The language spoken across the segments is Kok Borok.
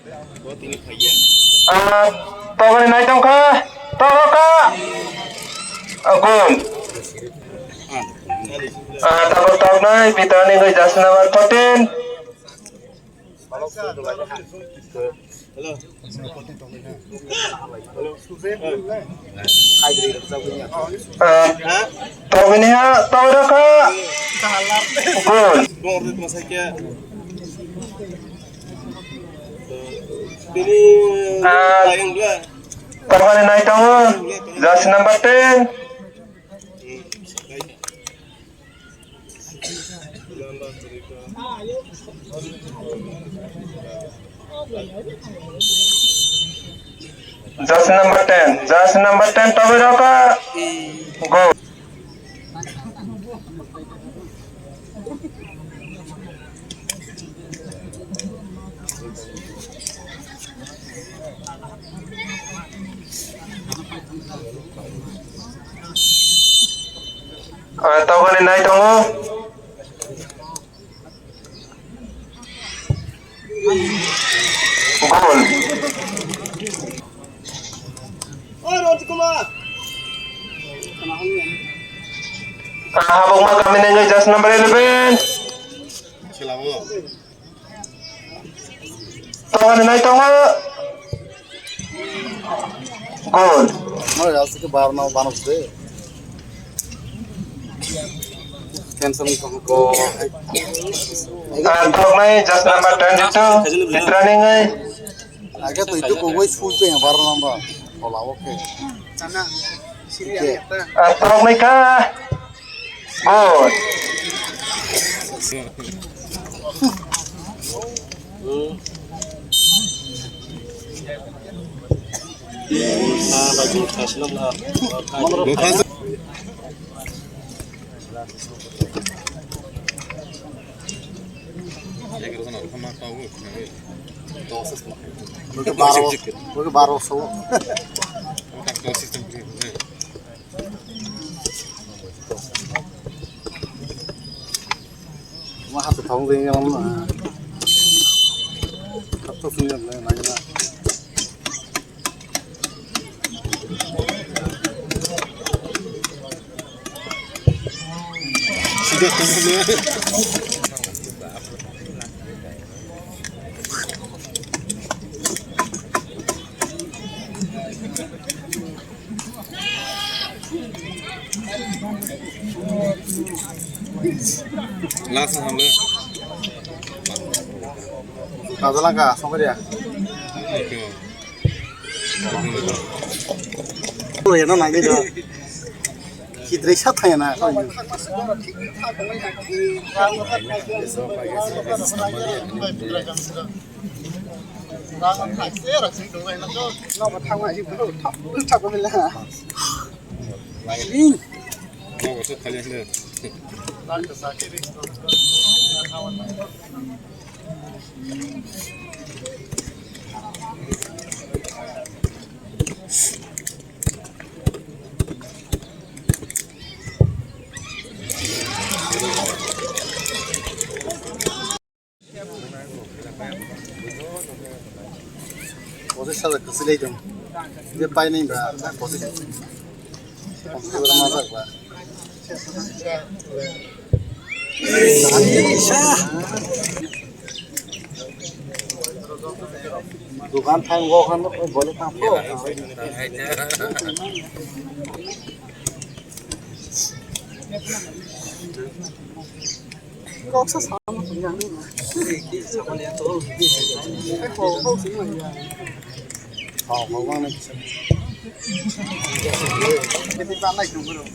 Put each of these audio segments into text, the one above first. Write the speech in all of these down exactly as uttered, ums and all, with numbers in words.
Ah, tokni nai tongkha, tokha. Akun. Ah, tabok toknai, Peter ni goi jersey number fourteen. Ah, togini ha, togini kha. Gol. Ah, togini nai tongo. Jersey number ten. Jersey number ten, jersey number ten, togwi rokha. Go. Ah, tokoni nai tongo. Gol. Ah, habokma kami nengwi jersey number eleven. Tokani nai tongo. Gol. Moi asike bar no banok de. Cancel ko. Ah, toknai jersey number twenty-two. Training ai. Age to itu ko wai school pe bar number. Hola, okay. Ah, toknai kha. Good. Baro, baro so. Ma hatu thong ding yang na. Hatu sini yang na na. Sida thong ding. Last samle. Kajalangka, songkariya. Oke. Oke. Oke. Oke. Hidrei sa thaya na. Pochishajar kwchwlai tong. Je painai ba pochishajar. Pochishajar majak ba. Dukan thang go khan bole thang pho. Kok sa sa ma tong yang ni ma. Kok kok sing ma ya. Kok kok ma na kisa. Kiti pa nai tong bro.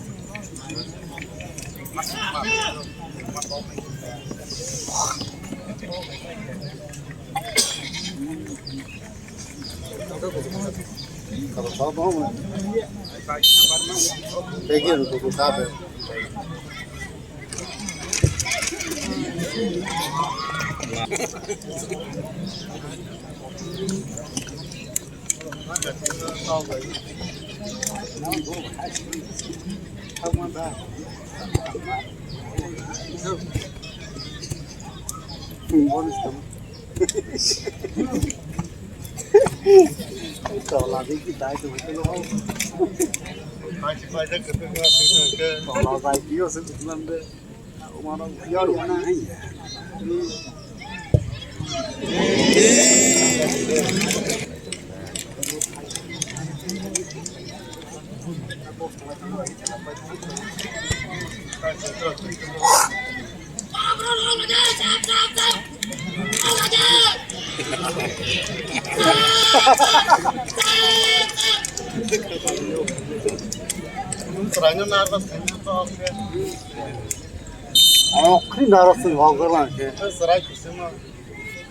Ang khri narok sing hok lang khe.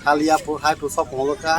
Khali apu hai pu sop holo ka.